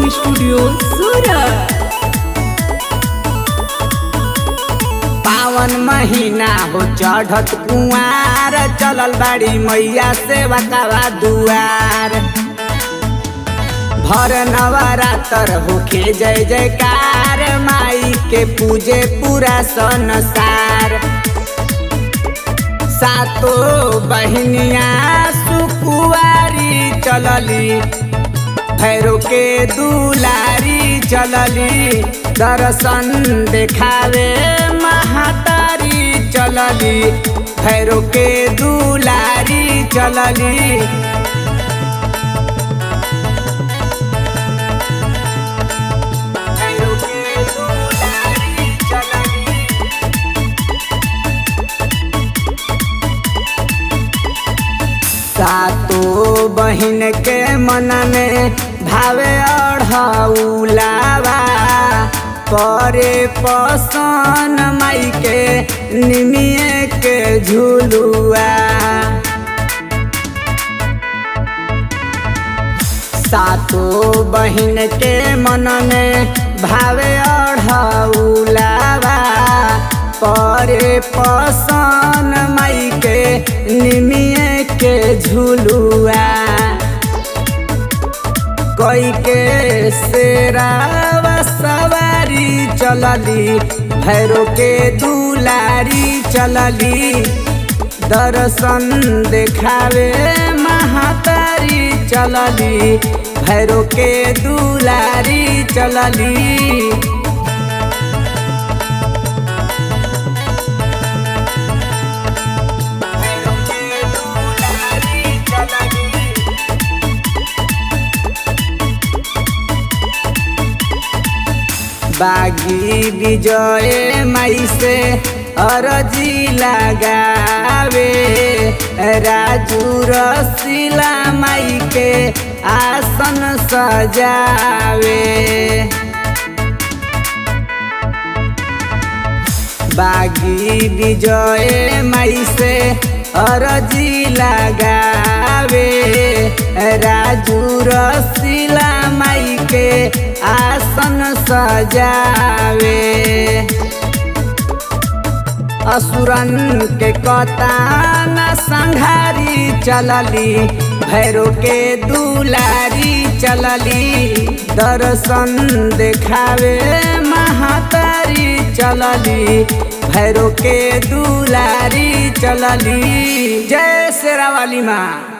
Recording studio Surat. पावन महीना हो चढ़त कुआर, चलल बाड़ी मैया सेवा कावा दुआर। भर नवरातर होखे जय जयकार, माई के पूजे पूरा संसार। सातो बहनिया सुकुवारी चलली, भैरो के दुलारी चलली। दर्शन देखावे महातारी चलली, भैरो के दुलारी चलली। भैरो के दुलारी चलली। सातो बहिन के मन में भावे अढ़ौलावा, परे पसन माई के निमिये के झुलुआ। सातो बहिन के मन में भावे अढ़ौलावा, परे पसन माई के निमिये के झुलुआ। कोई के शेरावा सवारी चलली, भैरो के दुलारी चलली। दर्शन देखावे महातारी चलली, भैरो के दुलारी चलली। भैरो के दुलारी चलली। बागी विजय माई से अरजी लगावे, राजू रसीला माई के आसन सजावे। बागी विजय माई से अरजी लगावे, राजू रसीला माई के आसन सजावे। असुरन के कताना संघारी चलली, भैरो के दुलारी चलली। दर्शन देखावे महातारी चलली, भैरो के दुलारी चलली। जय शेरावाली माँ।